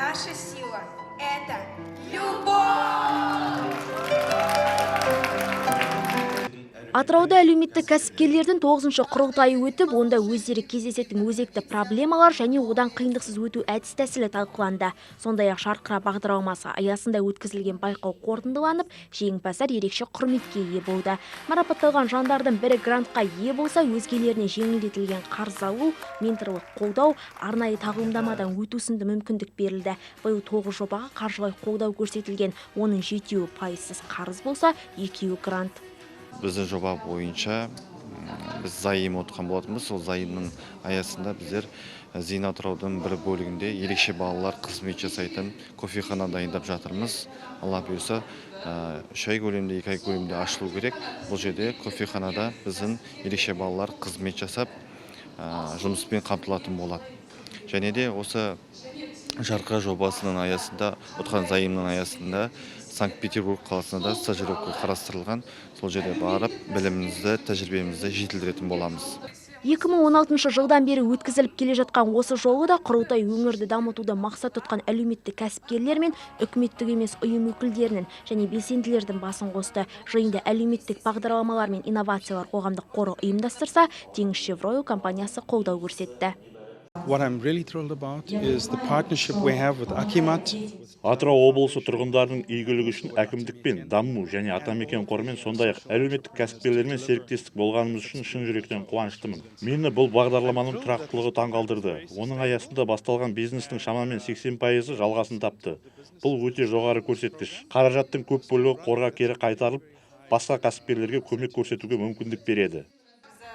Наша сила – это любовь! Атырауда әлеуметтік кәсіпкерлердің 9-шы құрылтайы өтіп, онда өздері кездесетін өзекті проблемалар және одан қиындықсыз өту әдіс тәсілі талқыланды. Сондай-ақ «Жарқыра» бағдарламасы аясында өткізілген байқау қорытындыланып, жеңімпаздар ерекше құрметке ие болды. Марапатталған жандардың бірі грантқа ие болса, өзгелеріне жеңілдетілген қарыз алу, менторлық қолдау, арнайы тағылымдамадан өту сынды мүмкіндік берілді. Биыл 9 жобаға қаржылай қолдау көрсетілген. Оның жетеуі пайызсыз қарыз болса, екеуі грант. Біздің жоба бойынша біз заем ұтқан болатынбыз. Сол заемның аясында біздер Зейін Атыраудың бір бөлігінде ерекше балалар қызмет жасайтын кофехана дайындап жатырмыз. Алла бұйырса, 3 ай көлемінде, 2 ай көлемінде ашылу керек. Бұл жерде, кофеханада, біздің ерекше балалар қызмет жасап, жұмыспен қамтылатын болады. Және де осы «Жарқыра» жобасының аясында ұтқан заемның аясында Санкт Петербург қаласына да стажировка қарастырылған. Сол жерде барып, білімімізді, тәжірибемізді жетілдіретін боламыз. 2016 жылдан бері өткізіліп келе жатқан осы жолы да құрылтай өңірді дамытуды мақсат тұтқан әлеуметтік кәсіпкерлер мен үкіметтік емес ұйым өкілдерінің және белсенділердің басын қосты. Жиынды әлеуметтік бағдарламалар мен инновациялар қоғамдық қоры ұйымдастырса, «Теңізшевройл» компаниясы қолдау көрсетті. What I'm really thrilled about is the partnership we have with Akimat. Атырау облысы тұрғындарының игілігі үшін әкімдікпен, «Даму» және «Атамекен» қорымен, сондай-ақ әлеуметтік кәсіпкерлермен серіктестік болғанымыз үшін шын жүректен қуаныштымын. Мені бұл бағдарламаның тұрақтылығы таңғалдырды. Оның аясында басталған бизнестің шамамен 80%-ы жалғасын тапты. Бұл өте жоғары көрсеткіш. Қаражаттың көп бөлігі қорға кері қайтарылып, басқа кәсіпкерлерге көмек көрсетуге мүмкіндік береді.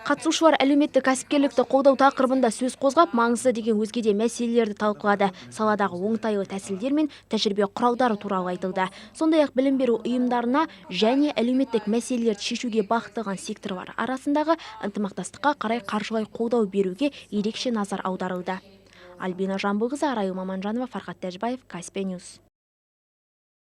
Қатысушылар әлеуметтік кәсіпкерлікті қолдау тақырыбында сөз қозғап, маңызды деген өзге де мәселелерді талқылады. Саладағы оңтайлы тәсілдер мен тәжірибе құралдары туралы айтылды. Сондай-ақ білім беру ұйымдарына және әлеуметтік мәселелерді шешуге бағытталған секторлар арасындағы ынтымақтастыққа қарай қаржылай қолдау беруге ерекше назар аударылды. Альбина Жамбылқызы, Арайым Аманжанова, Фархат Тәжібаев, Каспий Ньюс.